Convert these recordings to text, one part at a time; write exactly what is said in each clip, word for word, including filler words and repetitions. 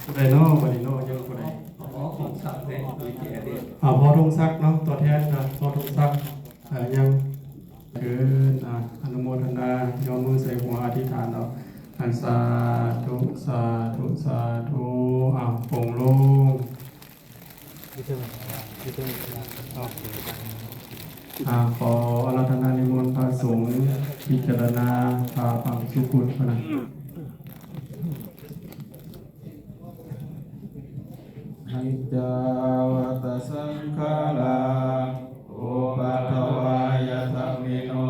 ผู้ใดเนาะ บัดนี้เนาะ ยังผู้ใด อ๋อ ของศักดิ์เนี่ย มีแก่เด้ อ่า พ่อธงศักดิ์เนาะ ตัวแทนนะ พ่อธงศักดิ์ อ่า ยัง เชิญ อ่า อนุโมทนา ยกมือใส่หัว อธิษฐานเอา อ่า สาธุ สาธุ สาธุ อ่า ปลงลง อ่า ขออาราธนานิมนต์พระสงฆ์พิจารณา พาปังสุกุลพระนะ Aniccā vata saṅkhārā, uppādavayadhammino,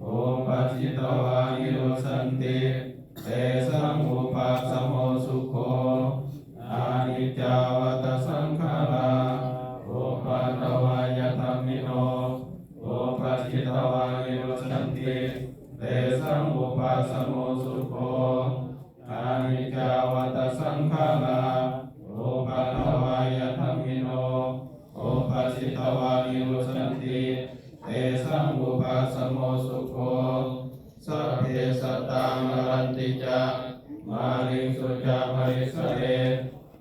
uppajjitvā nirujjhanti, tesaṃ vūpasamo sukho. Aniccā vata saṅkhārā, uppādavayadhammino, uppajjitvā nirujjhanti, tesaṃ vūpasamo sukho. Aniccā vata saṅkhārā, uppādavayadhammino, uppajjitvā nirujjhanti, tesaṃ vūpasamo sukho. Sabbe sattā maranti ca, mariṃsu ca marissare,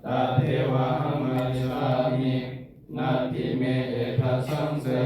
tathevāhaṃ marissāmi, natthi me ettha saṃsayo.